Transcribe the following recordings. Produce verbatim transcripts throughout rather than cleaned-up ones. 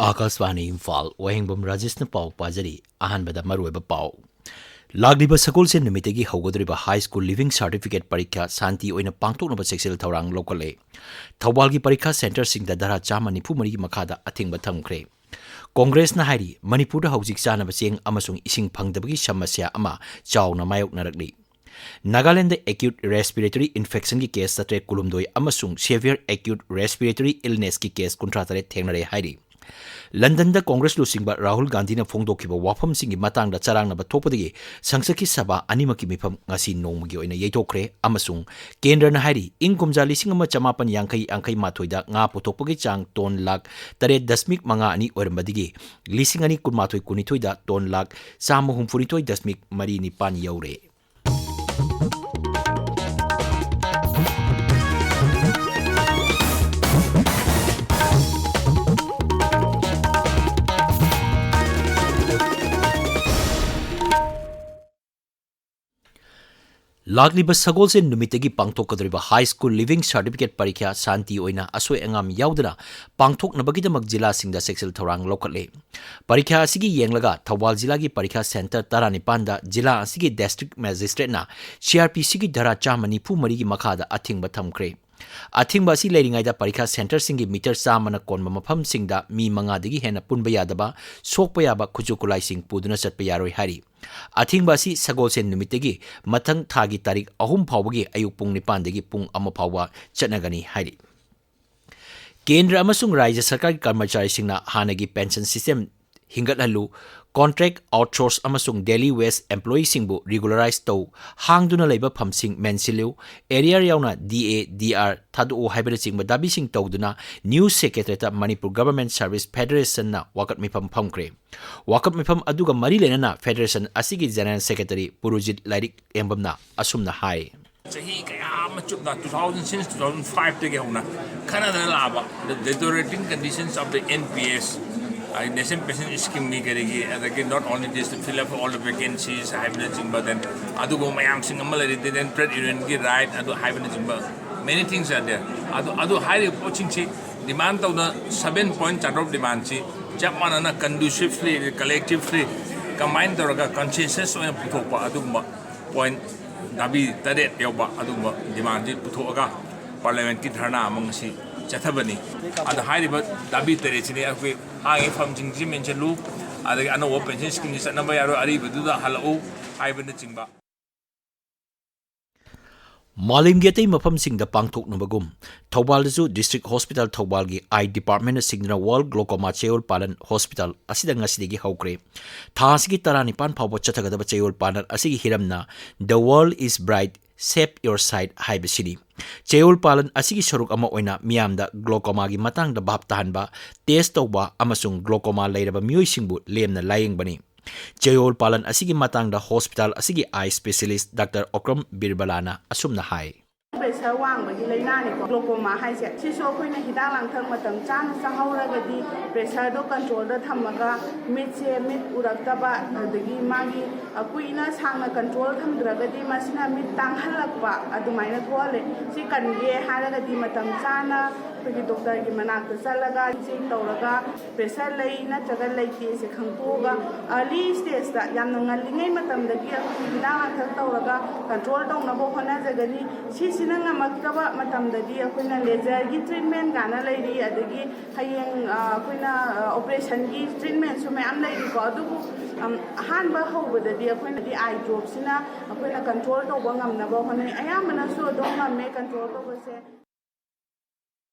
ꯑꯥꯀꯥꯁꯕꯥꯅꯤ ꯏꯝꯐꯥꯜ, ꯋꯥꯍꯦꯡꯕꯝ ꯔꯥꯖꯦꯁꯅ ꯄꯥꯎ ꯄꯥꯖꯔꯤ꯫ ꯑꯍꯥꯟꯕꯗ ꯃꯔꯨꯑꯣꯏꯕ ꯄꯥꯎ꯫ ꯂꯥꯛꯂꯤꯕ ꯁꯒꯣꯜꯁꯦꯟ ꯅꯨꯃꯤꯠꯇꯒꯤ ꯍꯧꯒꯗꯧꯔꯤꯕ ꯍꯥꯏ ꯁ꯭ꯀꯨꯜ ꯂꯤꯚꯤꯡ ꯁꯥꯔꯇꯤꯐꯤꯀꯦꯠ ꯄꯔꯤꯈ꯭ꯌꯥ ꯁꯥꯟꯇꯤ ꯑꯣꯏꯅ ꯄꯥꯡꯊꯣꯛꯅꯕ ꯆꯦꯛꯁꯤꯜ ꯊꯧꯔꯥꯡ ꯂꯧꯈꯠꯂꯦ꯫ ꯊꯧꯕꯥꯜꯒꯤ ꯄꯔꯤꯈ꯭ꯌꯥ ꯁꯦꯟꯇꯔꯁꯤꯡꯗ ꯙꯥꯔꯥ ꯆꯥꯝꯃ ꯅꯤꯐꯨ ꯃꯔꯤꯒꯤ ꯃꯈꯥꯗ ꯑꯊꯤꯡꯕ ꯊꯝꯈ꯭ꯔꯦ꯫ ꯀꯣꯡꯒ꯭ꯔꯦꯁꯅ ꯍꯥꯏꯔꯤ, ꯃꯅꯤꯄꯨꯔꯗ ꯍꯧꯖꯤꯛ ꯆꯥꯅꯕ ꯆꯦꯡ ꯑꯃꯁꯨꯡ ꯏꯁꯤꯡ ꯐꯪꯗꯕꯒꯤ ꯁꯃꯁ꯭ꯌꯥ ꯑꯃ ꯆꯥꯎꯅ ꯃꯥꯌꯣꯛꯅꯔꯛꯂꯤ꯫ ꯅꯥꯒꯥꯂꯦꯟꯗ ꯑꯦꯀ꯭ꯌꯨꯠ ꯔꯦꯁꯄꯤꯔꯦꯇꯔꯤ ꯏꯟꯐꯦꯛꯁꯟꯒꯤ ꯀꯦꯁ ꯆꯥꯇ꯭ꯔꯦꯠ ꯀꯨꯟꯍꯨꯝꯗꯣꯏ ꯑꯃꯁꯨꯡ ꯁꯦꯚꯤꯌꯔ ꯑꯦꯀ꯭ꯌꯨꯠ ꯔꯦꯁꯄꯤꯔꯦꯇꯔꯤ ꯏꯜꯅꯦꯁꯀꯤ ꯀꯦꯁ ꯀꯨꯟꯊ꯭ꯔꯥ ꯇꯔꯦꯠ ꯊꯦꯡꯅꯔꯦ ꯍꯥꯏꯔꯤ꯫ ꯂꯟꯗꯟꯗ ꯀꯣꯡꯒ꯭ꯔꯦꯁ ꯂꯨꯆꯤꯡꯕ ꯔꯥꯍꯨꯜ ꯒꯥꯟꯙꯤꯅ ꯐꯣꯡꯗꯣꯛꯈꯤꯕ ꯋꯥꯐꯝꯁꯤꯡꯒꯤ ꯃꯇꯥꯡꯗ ꯆꯔꯥꯡꯅꯕ ꯊꯣꯛꯄꯗꯒꯤ ꯁꯪꯁꯠꯀꯤ ꯁꯚꯥ ꯑꯅꯤꯃꯛꯀꯤ ꯃꯤꯐꯝ ꯉꯁꯤ ꯅꯣꯡꯃꯒꯤ ꯑꯣꯏꯅ ꯌꯩꯊꯣꯛꯈ꯭ꯔꯦ ꯑꯃꯁꯨꯡ ꯀꯦꯟꯗ꯭ꯔꯅ ꯍꯥꯏꯔꯤ, ꯏꯪ ꯀꯨꯝꯖꯥ ꯂꯤꯁꯤꯡ ꯑꯃ ꯆꯃꯥꯄꯟ ꯌꯥꯡꯈꯩ ꯌꯥꯡꯈꯩ ꯃꯥꯊꯣꯏꯗ ꯉꯥ ꯄꯨꯊꯣꯛꯄꯒꯤ ꯆꯥꯡ ꯇꯣꯟ ꯂꯥꯈ ꯇꯔꯦꯠ ꯗꯁꯃꯤꯛ ꯃꯉꯥ ꯑꯅꯤ ꯑꯣꯏꯔꯝꯕꯗꯒꯤ ꯂꯤꯁꯤꯡ ꯑꯅꯤ ꯀꯨꯟꯃꯥꯊꯣꯏ ꯀꯨꯟꯅꯤꯊꯣꯏꯗ ꯇꯣꯟ ꯂꯥꯈ ꯆꯥꯝꯃ ꯍꯨꯝꯐꯨꯅꯤꯊꯣꯏ ꯗꯁꯃꯤꯛ ꯃꯔꯤ ꯅꯤꯄꯥꯟ ꯌꯧꯔꯦ꯫ ꯂꯥꯛꯂꯤꯕ ꯁꯒꯣꯜꯁꯦꯟ ꯅꯨꯃꯤꯠꯇꯒꯤ ꯄꯥꯡꯊꯣꯛꯀꯗꯧꯔꯤꯕ ꯍꯥꯏ ꯁ꯭ꯀꯨꯜ ꯂꯤꯚꯤꯡ ꯁꯥꯔꯇꯤꯐꯤꯀꯦꯠ ꯄꯔꯤꯈ꯭ꯌꯥ ꯁꯥꯟꯇꯤ ꯑꯣꯏꯅ ꯑꯁꯣꯏ ꯑꯉꯥꯝ ꯌꯥꯎꯗꯅ ꯄꯥꯡꯊꯣꯛꯅꯕꯒꯤꯗꯃꯛ ꯖꯤꯂꯥꯁꯤꯡꯗ ꯆꯦꯛꯁꯤꯜ ꯊꯧꯔꯥꯡ ꯂꯧꯈꯠꯂꯦ꯫ ꯄꯔꯤꯈ꯭ꯌꯥ ꯑꯁꯤꯒꯤ ꯌꯦꯡꯂꯒ ꯊꯧꯕꯥꯜ ꯖꯤꯂꯥꯒꯤ ꯄꯔꯤꯈ꯭ꯌꯥ ꯁꯦꯟꯇꯔ ꯇꯔꯥꯅꯤꯄꯥꯟꯗ ꯖꯤꯂꯥ ꯑꯁꯤꯒꯤ ꯗꯤꯁꯇ꯭ꯔꯤꯛ ꯃꯦꯖꯤꯁꯇ꯭ꯔꯦꯠꯅ ꯁꯤ ꯑꯥꯔ ꯄꯤ ꯁꯤꯒꯤ ꯙꯥꯔꯥ ꯆꯥꯝꯃ ꯅꯤꯐꯨ ꯃꯔꯤꯒꯤ ꯃꯈꯥꯗ ꯑꯊꯤꯡꯕ ꯊꯝꯈ꯭ꯔꯦ꯫ ꯑꯊꯤꯡꯕ ꯑꯁꯤ ꯂꯩꯔꯤꯉꯩꯗ ꯄꯔꯤꯈ꯭ꯌꯥ ꯁꯦꯟꯇꯔꯁꯤꯡꯒꯤ ꯃꯤꯇꯔ ꯆꯥꯝꯃꯅ ꯀꯣꯟꯕ ꯃꯐꯝꯁꯤꯡꯗ ꯃꯤ ꯃꯉꯥꯗꯒꯤ ꯍꯦꯟꯅ ꯄꯨꯟꯕ ꯌꯥꯗꯕ, ꯁꯣꯛꯄ ꯌꯥꯕ ꯈꯨꯠꯁꯨ ꯈꯨꯠꯂꯥꯏꯁꯤꯡ ꯄꯨꯗꯨꯅ ꯆꯠꯄ ꯌꯥꯔꯣꯏ ꯍꯥꯏꯔꯤ꯫ ꯑꯊꯤꯡꯕ ꯑꯁꯤ ꯁꯒꯣꯜꯁꯦꯟ ꯅꯨꯃꯤꯠꯇꯒꯤ ꯃꯊꯪ ꯊꯥꯒꯤ ꯇꯥꯔꯤꯛ ꯑꯍꯨꯝ ꯐꯥꯎꯕꯒꯤ ꯑꯌꯨꯛ ꯄꯨꯡ ꯅꯤꯄꯥꯟꯗꯒꯤ ꯄꯨꯡ ꯑꯃ ꯐꯥꯎꯕ ꯆꯠꯅꯒꯅꯤ ꯍꯥꯏꯔꯤ꯫ ꯀꯦꯟꯗ꯭ꯔ ꯑꯃꯁꯨꯡ ꯔꯥꯖ꯭ꯌ ꯁꯔꯀꯥꯔꯒꯤ ꯀꯔꯃꯆꯥꯔꯤꯁꯤꯡꯅ ꯍꯥꯟꯅꯒꯤ ꯄꯦꯟꯁꯟ ꯁꯤꯁꯇꯦꯝ ꯍꯤꯡꯒꯠꯍꯜꯂꯨ, ꯀꯣꯟꯇ꯭ꯔꯦꯛ, ꯑꯥꯎꯠꯁꯣꯔꯁ ꯑꯃꯁꯨꯡ ꯗꯦꯂꯤ ꯋꯦꯖ ꯑꯦꯝꯄ꯭ꯂꯣꯌꯤꯁꯤꯡꯕꯨ ꯔꯤꯒꯨꯂꯔꯥꯏꯖ ꯇꯧ, ꯍꯥꯡꯗꯨꯅ ꯂꯩꯕ ꯐꯝꯁꯤꯡ ꯃꯦꯟꯁꯤꯜꯂꯨ, ꯑꯦꯔꯤꯌꯔ ꯌꯥꯎꯅ ꯗꯤ ꯑꯦ, ꯗꯤ ꯑꯥꯔ ꯊꯥꯗꯣꯛꯎ ꯍꯥꯏꯕꯅꯆꯤꯡꯕ ꯗꯥꯕꯤꯁꯤꯡ ꯇꯧꯗꯨꯅ ꯅ꯭ꯌꯨꯁ ꯁꯦꯀ꯭ꯔꯦꯇꯔꯤꯌꯦꯠꯇ ꯃꯅꯤꯄꯨꯔ ꯒꯚꯔꯟꯃꯦꯟꯠ ꯁꯔꯚꯤꯁ ꯐꯦꯗꯔꯦꯁꯟꯅ ꯋꯥꯀꯠ ꯃꯤꯐꯝ ꯐꯝꯈ꯭ꯔꯦ꯫ ꯋꯥꯀꯠ ꯃꯤꯐꯝ ꯑꯗꯨꯒ ꯃꯔꯤ ꯂꯩꯅꯅ ꯐꯦꯗꯔꯦꯁꯟ ꯑꯁꯤꯒꯤ ꯖꯦꯅꯔꯦꯜ ꯁꯦꯀ꯭ꯔꯦꯇꯔꯤ ꯄꯨꯔꯨꯖꯤꯠ ꯂꯥꯏꯔꯤꯛ ꯍꯦꯝꯕꯝꯅ ꯑꯁꯨꯝꯅ ꯍꯥꯏ꯫ ꯆꯍꯤ ꯀꯌꯥ ꯑꯃ ꯆꯨꯞꯅ, two thousand, since two thousand five ꯇꯒꯤ ꯍꯧꯅ ꯈꯟꯅꯗꯅ ꯂꯥꯛꯑꯕ, the deteriorating conditions of the N P S, ꯑꯩ National Pension Scheme ꯒꯤ ꯀꯔꯤꯒꯤ, ꯑꯗꯒꯤ not only this, to fill up all the vacancies ꯍꯥꯏꯕꯅꯆꯤꯡꯕ, then ꯑꯗꯨꯒꯨꯝꯕ ꯃꯌꯥꯝꯁꯤꯡ ꯑꯃ ꯂꯩꯔꯤ, then trade union ꯒꯤ right ꯑꯗꯨ ꯍꯥꯏꯕꯅꯆꯤꯡꯕ, many things are there. ꯑꯗꯨ, ꯑꯗꯨ ꯍꯥꯏꯔꯤꯕ ꯄꯣꯠꯁꯤꯡꯁꯤ Demand ꯇꯧꯗ seven point ꯆꯥꯇ꯭ꯔꯨꯛ demandꯁꯤ ꯆꯞ ꯃꯥꯟꯅꯅ conducively, collectively combine ꯇꯧꯔꯒ consensus ꯑꯣꯏꯅ ꯄꯨꯊꯣꯛꯄ ꯑꯗꯨꯒꯨꯝꯕ point ꯗꯥꯕꯤ ꯇꯔꯦꯠ ꯌꯧꯕ ꯑꯗꯨꯒꯨꯝꯕ demandꯁꯤ ꯄꯨꯊꯣꯛꯑꯒ parliamentꯀꯤ ꯙꯔꯅꯥ ꯑꯃ ꯉꯁꯤ ꯆꯠꯊꯕꯅꯤ꯫ ꯑꯗ ꯍꯥꯏꯔꯤꯕ ꯗꯥꯕꯤ ꯇꯔꯦꯠꯁꯤꯅꯤ ꯑꯩꯈꯣꯏ ꯍꯥꯡꯉꯤꯕ ꯐꯝꯁꯤꯡꯁꯤ ꯃꯦꯟꯁꯤꯜꯂꯨ, ꯑꯗꯒꯤ ꯑꯅꯧꯕ pension schemeꯁꯤ ꯆꯠꯅꯕ ꯌꯥꯔꯣꯏ, ꯑꯔꯤꯕꯗꯨꯗ ꯍꯜꯂꯛꯎ ꯍꯥꯏꯕꯅꯆꯤꯡꯕ꯫ ꯃꯥꯂꯦꯝꯒꯤ ꯑꯇꯩ ꯃꯐꯝꯁꯤꯡꯗ ꯄꯥꯡꯊꯣꯛꯅꯕꯒꯨꯝ, ꯊꯧꯕꯥꯜꯗꯁꯨ District Hospital ꯊꯧꯕꯥꯜꯒꯤ Eye Departmentꯅ ꯁꯤꯡꯗꯨꯅ World Glaucoma ꯆꯌꯣꯜ ꯄꯥꯂꯟ hospital ꯑꯁꯤꯗ ꯉꯁꯤꯗꯒꯤ ꯍꯧꯈ꯭ꯔꯦ꯫ ꯊꯥ ꯑꯁꯤꯒꯤ ꯇꯔꯥꯅꯤꯄꯥꯟ ꯐꯥꯎꯕ ꯆꯠꯊꯒꯗꯕ ꯆꯌꯣꯜ ꯄꯥꯂꯟ ꯑꯁꯤꯒꯤ ꯍꯤꯔꯝꯅ "The world is bright, save your sight" ꯍꯥꯏꯕꯁꯤꯅꯤ꯫ ꯆꯌꯣꯜ ꯄꯥꯂꯟ ꯑꯁꯤꯒꯤ ꯁꯔꯨꯛ ꯑꯃ ꯑꯣꯏꯅ ꯃꯤꯌꯥꯝꯗ glaucomaꯒꯤ ꯃꯇꯥꯡꯗ ꯚꯥꯞ ꯇꯥꯍꯟꯕ, test ꯇꯧꯕ ꯑꯃꯁꯨꯡ glaucoma ꯂꯩꯔꯕ ꯃꯤꯑꯣꯏꯁꯤꯡꯕꯨ ꯂꯦꯝꯅ ꯂꯥꯌꯦꯡꯕꯅꯤ꯫ ꯆꯌꯣꯜ ꯄꯥꯂꯟ ꯑꯁꯤꯒꯤ ꯃꯇꯥꯡꯗ hospital ꯑꯁꯤꯒꯤ eye specialist Doctor ꯑꯣꯀ꯭ꯔꯝ ꯕꯤꯔꯕꯂꯥꯅ ꯑꯁꯨꯝꯅ ꯍꯥꯏ꯫ Pressure ꯋꯥꯡꯕꯒꯤ ꯂꯥꯏꯅꯥꯅꯤꯀꯣ glaucoma ꯍꯥꯏꯁꯦ꯫ ꯁꯤꯁꯨ ꯑꯩꯈꯣꯏꯅ ꯍꯤꯗꯥꯛ ꯂꯥꯡꯊꯛ ꯃꯇꯝ ꯆꯥꯅ ꯆꯥꯍꯧꯔꯒꯗꯤ pressureꯗꯣ controlꯗ ꯊꯝꯃꯒ ꯃꯤꯠꯁꯦ, ꯃꯤꯠ ꯎꯔꯛꯇꯕ, ꯑꯗꯒꯤ ꯃꯥꯒꯤ, ꯑ, ꯀꯨꯏꯅ ꯁꯥꯡꯅ control ꯊꯝꯗ꯭ꯔꯒꯗꯤ ꯃꯁꯤꯅ ꯃꯤꯠ ꯇꯥꯡꯍꯜꯂꯛꯄ ꯑꯗꯨꯃꯥꯏꯅ ꯊꯣꯛꯍꯜꯂꯦ꯫ ꯁꯤ ꯀꯟꯒꯦ ꯍꯥꯏꯔꯒꯗꯤ ꯃꯇꯝ ꯆꯥꯅ ꯑꯩꯈꯣꯏꯒꯤ doctorꯒꯤ ꯃꯅꯥꯛꯇ ꯆꯠꯂꯒ check ꯇꯧꯔꯒ pressure ꯂꯩ ꯅꯠꯇ꯭ꯔꯒ ꯂꯩꯇꯦꯁꯦ ꯈꯪꯇꯣꯛꯑꯒ early stageꯇ, ꯌꯥꯝꯅ ꯉꯜꯂꯤꯉꯩ ꯃꯇꯝꯗꯒꯤ ꯑꯩꯈꯣꯏꯒꯤ ꯍꯤꯗꯥꯛ ꯂꯥꯡꯊꯛ ꯇꯧꯔꯒ control ꯇꯧꯅꯕ ꯍꯣꯠꯅꯖꯒꯅꯤ꯫ ꯁꯤꯁꯤꯅ ꯉꯝꯃꯛꯇꯕ ꯃꯇꯝꯗꯗꯤ ꯑꯩꯈꯣꯏꯅ laserꯒꯤ treatment ꯀꯥꯏꯅ ꯂꯩꯔꯤ, ꯑꯗꯒꯤ ꯍꯌꯦꯡ, ꯑ, ꯑꯩꯈꯣꯏꯅ, ꯑ, operationꯒꯤ treatmentꯁꯨ ꯃꯌꯥꯝ ꯂꯩꯔꯤꯀꯣ꯫ ꯑꯗꯨꯕꯨ, ꯑꯝ, ꯑꯍꯥꯟꯕ ꯍꯧꯕꯗꯗꯤ ꯑꯩꯈꯣꯏꯅꯗꯤ eye dropꯁꯤꯅ ꯑꯩꯈꯣꯏꯅ control ꯇꯧꯕ ꯉꯝꯅꯕ ꯍꯣꯠꯅꯩ꯫ ꯑꯌꯥꯝꯕꯅꯁꯨ ꯑꯗꯨꯝ ꯉꯝꯃꯦ control ꯇꯧꯕꯁꯦ꯫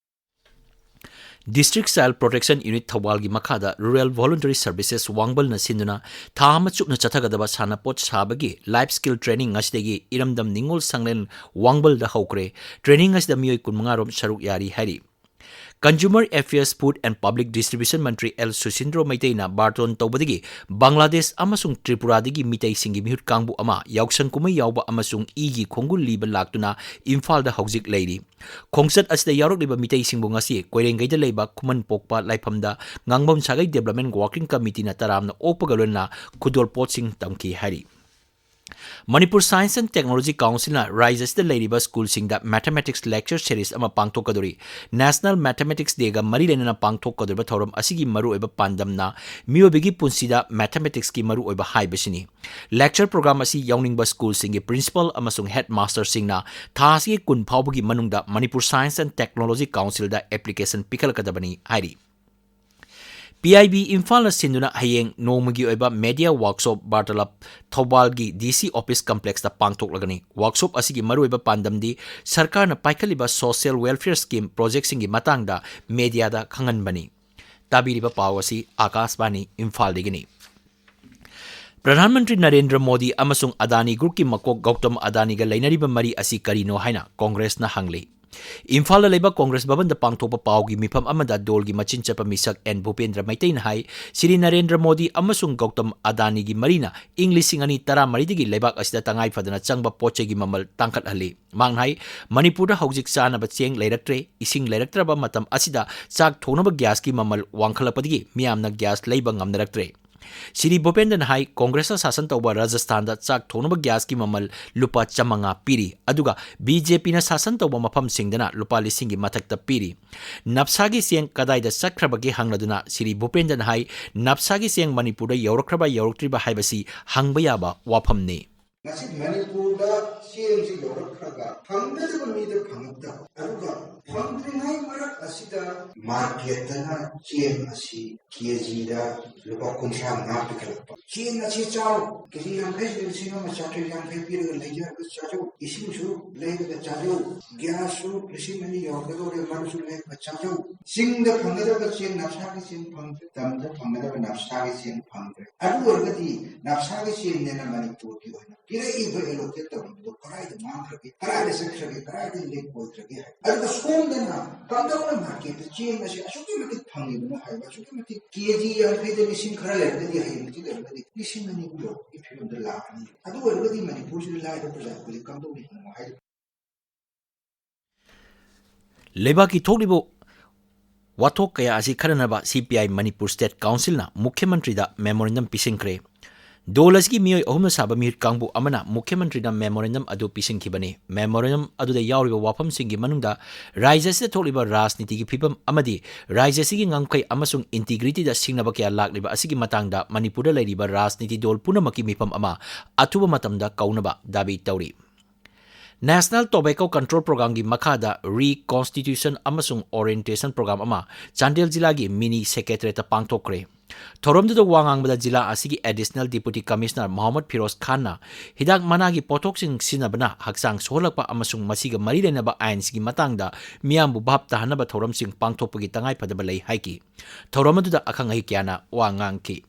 District Child Protection Unit ꯊꯧꯕꯥꯜꯒꯤ ꯃꯈꯥꯗ Rural Voluntary Services ꯋꯥꯡꯕꯜꯅ ꯁꯤꯟꯗꯨꯅ ꯊꯥ ꯑꯃ ꯆꯨꯞꯅ ꯆꯠꯊꯒꯗꯕ ꯁꯥꯟꯅꯄꯣꯠ ꯁꯥꯕꯒꯤ life skill training ꯉꯁꯤꯗꯒꯤ ꯏꯔꯝꯗꯝ ꯅꯤꯉꯣꯜ ꯁꯪꯂꯦꯟ ꯋꯥꯡꯕꯜꯗ ꯍꯧꯈ꯭ꯔꯦ꯫ Training ꯑꯁꯤꯗ ꯃꯤꯑꯣꯏ ꯀꯨꯟꯃꯉꯥ ꯔꯣꯝ ꯁꯔꯨꯛ ꯌꯥꯔꯤ ꯍꯥꯏꯔꯤ꯫ Consumer Affairs, Food and Public Distribution Mantri L ꯁꯨꯁꯤꯟꯗ꯭ꯔꯣ ꯃꯩꯇꯩꯅ ꯕꯥꯔꯇꯣꯟ ꯇꯧꯕꯗꯒꯤ ꯕꯪꯒ꯭ꯂꯥꯗꯦꯁ ꯑꯃꯁꯨꯡ ꯇ꯭ꯔꯤꯄꯨꯔꯥꯗꯒꯤ ꯃꯤꯇꯩꯁꯤꯡꯒꯤ ꯃꯤꯍꯨꯠ ꯀꯥꯡꯕꯨ ꯑꯃ ꯌꯥꯎꯁꯪ ꯀꯨꯝꯍꯩ ꯌꯥꯎꯕ ꯑꯃꯁꯨꯡ ꯏꯒꯤ ꯈꯣꯡꯒꯨꯜ ꯂꯤꯕ ꯂꯥꯛꯇꯨꯅ ꯏꯝꯐꯥꯜꯗ ꯍꯧꯖꯤꯛ ꯂꯩꯔꯤ꯫ ꯈꯣꯡꯆꯠ ꯑꯁꯤꯗ ꯌꯥꯎꯔꯛꯂꯤꯕ ꯃꯤꯇꯩꯁꯤꯡꯕꯨ ꯉꯁꯤ ꯀꯣꯏꯔꯦꯡꯒꯩꯗ ꯂꯩꯕ ꯈꯨꯃꯟ ꯄꯣꯛꯄ ꯂꯥꯏꯐꯝꯗ ꯉꯥꯡꯕꯝ ꯁꯥꯒꯩ Development Working Committeeꯅ ꯇꯔꯥꯝꯅ ꯑꯣꯛꯄꯒ ꯂꯣꯏꯅꯅ ꯈꯨꯗꯣꯜꯄꯣꯠꯁꯤꯡ ꯇꯝꯈꯤ ꯍꯥꯏꯔꯤ꯫ ꯃꯅꯤꯄꯨꯔ Science and Technology Councilꯅ ꯔꯥꯖ꯭ꯌ ꯑꯁꯤꯗ ꯂꯩꯔꯤꯕ ꯁ꯭ꯀꯨꯜꯁꯤꯡꯗ Mathematics Lecture Series ꯑꯃ ꯄꯥꯡꯊꯣꯛꯀꯗꯧꯔꯤ꯫ National Mathematics Dayꯒ ꯃꯔꯤ ꯂꯩꯅꯅ ꯄꯥꯡꯊꯣꯛꯀꯗꯧꯔꯤꯕ ꯊꯧꯔꯝ ꯑꯁꯤꯒꯤ ꯃꯔꯨꯑꯣꯏꯕ ꯄꯥꯟꯗꯝꯅ ꯃꯤꯑꯣꯏꯕꯒꯤ ꯄꯨꯟꯁꯤꯗ Mathematicsꯀꯤ ꯃꯔꯨꯑꯣꯏꯕ ꯍꯥꯏꯕꯁꯤꯅꯤ꯫ Lecture program ꯑꯁꯤ ꯌꯥꯎꯅꯤꯡꯕ ꯁ꯭ꯀꯨꯜꯁꯤꯡꯒꯤ Principal ꯑꯃꯁꯨꯡ Headmasterꯁꯤꯡꯅ ꯊꯥ ꯑꯁꯤꯒꯤ ꯀꯨꯟ ꯐꯥꯎꯕꯒꯤ ꯃꯅꯨꯡꯗ Manipur Science and Technology Councilꯗ application ꯄꯤꯈꯠꯂꯛꯀꯗꯕꯅꯤ ꯍꯥꯏꯔꯤ꯫ ꯄꯤ ꯑꯥꯏ ꯕꯤ ꯏꯝꯐꯥꯜꯅ ꯁꯤꯟꯗꯨꯅ ꯍꯌꯦꯡ ꯅꯣꯡꯃꯒꯤ ꯑꯣꯏꯕ Media Workshop ꯕꯥꯔꯇꯥꯂꯥꯞ ꯊꯧꯕꯥꯜꯒꯤ ꯗꯤ ꯁꯤ office complexꯇ ꯄꯥꯡꯊꯣꯛꯂꯒꯅꯤ꯫ Workshop ꯑꯁꯤꯒꯤ ꯃꯔꯨꯑꯣꯏꯕ ꯄꯥꯟꯗꯝꯗꯤ ꯁꯔꯀꯥꯔꯅ ꯄꯥꯏꯈꯠꯂꯤꯕ social welfare scheme projectꯁꯤꯡꯒꯤ ꯃꯇꯥꯡꯗ mediaꯗ ꯈꯪꯍꯟꯕꯅꯤ꯫ ꯇꯥꯕꯤꯔꯤꯕ ꯄꯥꯎ ꯑꯁꯤ ꯑꯥꯀꯥꯁꯕꯥꯅꯤ ꯏꯝꯐꯥꯜꯗꯒꯤꯅꯤ꯫ ꯄ꯭ꯔꯙꯥꯟ ꯃꯟꯇ꯭ꯔꯤ ꯅꯔꯦꯟꯗ꯭ꯔ ꯃꯣꯗꯤ ꯑꯃꯁꯨꯡ ꯑꯗꯥꯅꯤ Groupꯀꯤ ꯃꯀꯣꯛ ꯒꯧꯇꯝ ꯑꯗꯥꯅꯤꯒ ꯂꯩꯅꯔꯤꯕ ꯃꯔꯤ ꯑꯁꯤ ꯀꯔꯤꯅꯣ ꯍꯥꯏꯅ ꯀꯣꯡꯒ꯭ꯔꯦꯁꯅ ꯍꯪꯂꯤ꯫ ꯏꯝꯐꯥꯜꯗ ꯂꯩꯕ ꯀꯣꯡꯒ꯭ꯔꯦꯁ ꯚꯕꯟꯗ ꯄꯥꯡꯊꯣꯛꯄ ꯄꯥꯎꯒꯤ ꯃꯤꯐꯝ ꯑꯃꯗ ꯗꯣꯜꯒꯤ ꯃꯆꯤꯟ ꯆꯠꯄ ꯃꯤꯁꯛ ꯑꯦꯟ ꯚꯨꯄꯦꯟꯗ꯭ꯔ ꯃꯩꯇꯩꯅ ꯍꯥꯏ, ꯁ꯭ꯔꯤ ꯅꯔꯦꯟꯗ꯭ꯔ ꯃꯣꯗꯤ ꯑꯃꯁꯨꯡ ꯒꯧꯇꯝ ꯑꯗꯥꯅꯤꯒꯤ ꯃꯔꯤꯅ ꯏꯪ ꯂꯤꯁꯤꯡ ꯑꯅꯤ ꯇꯔꯥꯃꯔꯤꯗꯒꯤ ꯂꯩꯕꯥꯛ ꯑꯁꯤꯗ ꯇꯉꯥꯏ ꯐꯗꯅ ꯆꯪꯕ ꯄꯣꯠ ꯆꯩꯒꯤ ꯃꯃꯜ ꯇꯥꯡꯈꯠꯍꯜꯂꯤ꯫ ꯃꯍꯥꯛꯅ ꯍꯥꯏ, ꯃꯅꯤꯄꯨꯔꯗ ꯍꯧꯖꯤꯛ ꯆꯥꯅꯕ ꯆꯦꯡ ꯂꯩꯔꯛꯇ꯭ꯔꯦ, ꯏꯁꯤꯡ ꯂꯩꯔꯛꯇ꯭ꯔꯕ ꯃꯇꯝ ꯑꯁꯤꯗ ꯆꯥꯛ ꯊꯣꯡꯅꯕ ꯒ꯭ꯌꯥꯁꯀꯤ ꯃꯃꯜ ꯋꯥꯡꯈꯠꯂꯛꯄꯗꯒꯤ ꯃꯤꯌꯥꯝꯅ ꯒ꯭ꯌꯥꯁ ꯂꯩꯕ ꯉꯝꯅꯔꯛꯇ꯭ꯔꯦ꯫ ꯁ꯭ꯔꯤ ꯚꯨꯄꯦꯟꯗ꯭ꯔꯅ ꯍꯥꯏ, ꯀꯣꯡꯒ꯭ꯔꯦꯁꯅ ꯁꯥꯁꯟ ꯇꯧꯕ ꯔꯥꯖꯁꯊꯥꯟꯗ ꯆꯥꯛ ꯊꯣꯡꯅꯕ ꯒ꯭ꯌꯥꯁꯀꯤ ꯃꯃꯜ ꯂꯨꯄꯥ ꯆꯥꯃꯉꯥ ꯄꯤꯔꯤ, ꯑꯗꯨꯒ ꯕꯤ ꯖꯦ ꯄꯤꯅ ꯁꯥꯁꯟ ꯇꯧꯕ ꯃꯐꯝꯁꯤꯡꯗꯅ ꯂꯨꯄꯥ ꯂꯤꯁꯤꯡꯒꯤ ꯃꯊꯛꯇ ꯄꯤꯔꯤ꯫ ꯅꯞꯁꯥꯒꯤ ꯆꯦꯡ ꯀꯗꯥꯏꯗ ꯆꯠꯈ꯭ꯔꯕꯒꯦ ꯍꯪꯂꯗꯨꯅ ꯁ꯭ꯔꯤ ꯚꯨꯄꯦꯟꯗ꯭ꯔꯅ ꯍꯥꯏ, ꯅꯞꯁꯥꯒꯤ ꯆꯦꯡ ꯃꯅꯤꯄꯨꯔꯗ ꯌꯧꯔꯛꯈ꯭ꯔꯕ ꯌꯧꯔꯛꯇ꯭ꯔꯤꯕ ꯍꯥꯏꯕꯁꯤ ꯍꯪꯕ ꯌꯥꯕ ꯋꯥꯐꯝꯅꯤ꯫ ꯉꯁꯤ ꯃꯅꯤꯄꯨꯔꯗ ꯆꯦꯡꯁꯤ ꯌꯧꯔꯛꯈ꯭ꯔꯒ ꯐꯪꯒꯗꯕ ꯃꯤꯗ ꯐꯪꯉꯛꯇꯕ, ꯑꯗꯨꯒ ꯐꯪꯗ꯭ꯔꯤꯉꯩ ꯃꯔꯛ ꯑꯁꯤꯗ ꯃꯥꯔꯀꯦꯠꯇꯅ ꯆꯦꯡ ꯑꯁꯤ ꯀꯦꯖꯤꯗ ꯂꯨꯄꯥ ꯀꯨꯟꯊ꯭ꯔꯥ ꯃꯉꯥ ꯄꯤꯈꯠꯂꯛꯄ꯫ ꯆꯦꯡ ꯑꯁꯤ ꯆꯥꯎ, ꯀꯦꯖꯤ ꯌꯥꯡꯈꯩꯁꯤꯗ ꯂꯤꯁꯤꯡ ꯑꯃ ꯆꯥꯇ꯭ꯔꯦꯠ ꯌꯥꯡꯈꯩ ꯄꯤꯔꯒ ꯂꯩꯖꯔꯒ ꯆꯥꯖꯧ, ꯏꯁꯤꯡꯁꯨ ꯂꯩꯔꯒ ꯆꯥꯖꯧ, ꯒ꯭ꯌꯥꯁꯁꯨ ꯂꯤꯁꯤꯡ ꯑꯅꯤ ꯌꯧꯔꯛꯀꯗꯧꯔꯦ, ꯃꯔꯨꯁꯨ ꯂꯩꯔꯒ ꯆꯥꯖꯧ꯫ ꯆꯤꯡꯗ ꯐꯪꯒꯗꯕ ꯆꯦꯡ ꯅꯞꯁꯥꯒꯤ ꯆꯦꯡ ꯐꯪꯗ꯭ꯔꯦ, ꯇꯝꯗ ꯐꯪꯒꯗꯕ ꯅꯞꯁꯥꯒꯤ ꯆꯦꯡ ꯐꯪꯗ꯭ꯔꯦ꯫ ꯑꯗꯨ ꯑꯣꯏꯔꯒꯗꯤ ꯅꯞꯁꯥꯒꯤ ꯆꯦꯡꯅꯦꯅ ꯃꯅꯤꯄꯨꯔꯒꯤ ꯑꯣꯏꯅ ꯄꯤꯔꯛꯏꯕ allocate ꯇꯧꯔꯤꯕꯗꯣ ꯀꯗꯥꯏꯗ ꯃꯥꯡꯈ꯭ꯔꯒꯦ, ꯀꯗꯥꯏꯗ ꯆꯠꯈ꯭ꯔꯒꯦ, ꯀꯗꯥꯏꯗ ꯂꯤꯛ ꯑꯣꯏꯈ꯭ꯔꯒꯦ ꯍꯥꯏ꯫ ꯑꯗꯨꯒ ꯁꯣꯝꯗꯅ ꯀꯝꯗꯧꯅ ꯃꯥꯔꯀꯦꯠꯇ ꯆꯦꯡ ꯑꯁꯤ ꯑꯁꯨꯛꯀꯤ ꯃꯇꯤꯛ ꯐꯪꯉꯤꯕꯅꯣ ꯍꯥꯏꯕ, ꯑꯁꯨꯛꯀꯤ ꯃꯇꯤꯛ ꯀꯦꯖꯤ ꯌꯥꯡꯈꯩꯗ ꯂꯤꯁꯤꯡ ꯈꯔ ꯂꯩꯔꯒꯗꯤ ꯍꯌꯦꯡ ꯍꯧꯖꯤꯛ ꯂꯩꯔꯒꯗꯤ ꯂꯤꯁꯤꯡ ꯑꯅꯤꯕꯨ ꯌꯧꯕꯒꯤ ꯐꯤꯕꯝꯗ ꯂꯥꯛꯀꯅꯤ꯫ ꯑꯗꯨ ꯑꯣꯏꯔꯒꯗꯤ ꯃꯅꯤꯄꯨꯔꯁꯤꯗ ꯂꯥꯏꯔꯕ ꯄ꯭ꯔꯖꯥ ꯑꯩꯈꯣꯏꯗꯤ ꯀꯝꯗꯧꯅ ꯍꯤꯡꯉꯣ ꯍꯥꯏꯔꯤꯕ? ꯂꯩꯕꯥꯛꯀꯤ ꯊꯣꯛꯂꯤꯕ ꯋꯥꯊꯣꯛ ꯀꯌꯥ ꯑꯁꯤ ꯈꯟꯅꯅꯕ ꯁꯤ ꯄꯤ ꯑꯥꯏ ꯃꯅꯤꯄꯨꯔ State Councilꯅ ꯃꯨꯈ꯭ꯌ ꯃꯟꯇ꯭ꯔꯤꯗ memorandum ꯄꯤꯁꯤꯟꯈ꯭ꯔꯦ꯫ ꯗꯣꯜ ꯑꯁꯤꯒꯤ ꯃꯤꯑꯣꯏ ꯑꯍꯨꯝꯅ ꯁꯥꯕ ꯃꯤꯍꯨꯠ ꯀꯥꯡꯕꯨ ꯑꯃꯅ ꯃꯨꯈ꯭ꯌ ꯃꯟꯇ꯭ꯔꯤꯗ memorandum ꯑꯗꯨ ꯄꯤꯁꯤꯟꯈꯤꯕꯅꯤ꯫ Memorandum ꯑꯗꯨꯗ ꯌꯥꯎꯔꯤꯕ ꯋꯥꯐꯝꯁꯤꯡꯒꯤ ꯃꯅꯨꯡꯗ ꯔꯥꯖ꯭ꯌ ꯑꯁꯤꯗ ꯊꯣꯛꯂꯤꯕ ꯔꯥꯖꯅꯤꯇꯤꯒꯤ ꯐꯤꯕꯝ ꯑꯃꯗꯤ ꯔꯥꯖ꯭ꯌ ꯑꯁꯤꯒꯤ ꯉꯝꯈꯩ ꯑꯃꯁꯨꯡ integrityꯗ ꯁꯤꯡꯅꯕ ꯀꯌꯥ ꯂꯥꯛꯂꯤꯕ ꯑꯁꯤꯒꯤ ꯃꯇꯥꯡꯗ ꯃꯅꯤꯄꯨꯔꯗ ꯂꯩꯔꯤꯕ ꯔꯥꯖꯅꯤꯇꯤ ꯗꯣꯜ ꯄꯨꯝꯅꯃꯛꯀꯤ ꯃꯤꯐꯝ ꯑꯃ ꯑꯊꯨꯕ ꯃꯇꯝꯗ ꯀꯧꯅꯕ ꯗꯥꯕꯤ ꯇꯧꯔꯤ꯫ National Tobacco Control Programꯒꯤ ꯃꯈꯥꯗ reconstitution ꯑꯃꯁꯨꯡ orientation program ꯑꯃ ꯆꯥꯟꯗꯦꯜ ꯖꯤꯂꯥꯒꯤ mini secretariatꯇ ꯄꯥꯡꯊꯣꯛꯈ꯭ꯔꯦ꯫ ꯊꯧꯔꯝꯗꯨꯗ ꯋꯥ ꯉꯥꯡꯕꯗ ꯖꯤꯂꯥ ꯑꯁꯤꯒꯤ Additional Deputy Commissioner Mohammad Firoz ꯈꯥꯟꯅ ꯍꯤꯗꯥꯛ ꯃꯅꯥꯒꯤ ꯄꯣꯠꯊꯣꯛꯁꯤꯡ ꯁꯤꯖꯤꯟꯅꯕꯅ ꯍꯛꯆꯥꯡ ꯁꯣꯛꯍꯜꯂꯛꯄ ꯑꯃꯁꯨꯡ ꯃꯁꯤꯒ ꯃꯔꯤ ꯂꯩꯅꯕ ꯑꯥꯏꯟꯁꯤꯡꯒꯤ ꯃꯇꯥꯡꯗ ꯃꯤꯌꯥꯝꯕꯨ ꯚꯥꯞ ꯇꯥꯍꯟꯅꯕ ꯊꯧꯔꯝꯁꯤꯡ ꯄꯥꯡꯊꯣꯛꯄꯒꯤ ꯇꯉꯥꯏꯐꯗꯕ ꯂꯩ ꯍꯥꯏꯈꯤ꯫ ꯊꯧꯔꯝ ꯑꯗꯨꯗ ꯑꯈꯪ ꯑꯍꯩ ꯀꯌꯥꯅ ꯋꯥ ꯉꯥꯡꯈꯤ꯫